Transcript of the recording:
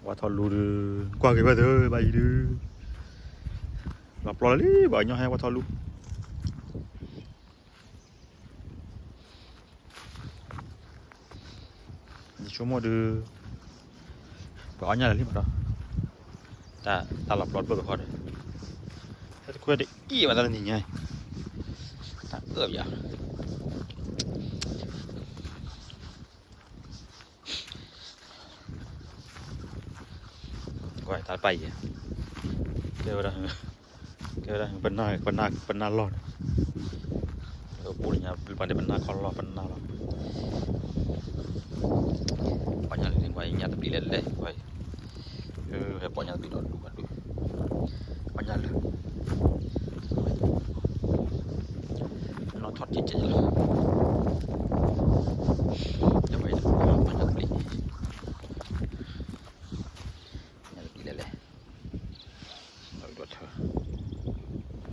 ວາທອດລູ ກວ່າເກັບໄວ້ເດີ ບາຍດີເດີ. ລາບປອດລີ ບາຍຍ້ອນໃຫ້ວາທອດລູ. ຊົ່ວໂມງດື ບໍ່ເອົາຫຍັງເລີຍ ຕາ ຕາລອບລອດເບິ່ງກ່ອນ ຖ້າຈະຄຸຍໄດ້ອີ່ວ່າຕານີ້ໃຫຍ່ ຕາເອີບຢາ ໄວ້ຕາໄປ ເກີດວ່າ ເກີດວ່າບັນນາ ບັນນາ ບັນນາລອດ ເອີ ປູນຍາ ບັນນາ ບັນນາຄອນລອດ ບັນນາລອດ ບັນຍາເລີຍ ໄວ້ຍາຕະປີເລັດເລີຍ ໄວ້ ເອີ ໃຫ້ປອຍຍາຕະປີລອດ ດູກັນດູ ບັນຍາເລີຍ ນອນທອດຈິດໃຈເລີຍ ໄວ້ ບັນຍາຕະປີ ຍາຕະປີເລັດເລີຍ ລອດເທີ.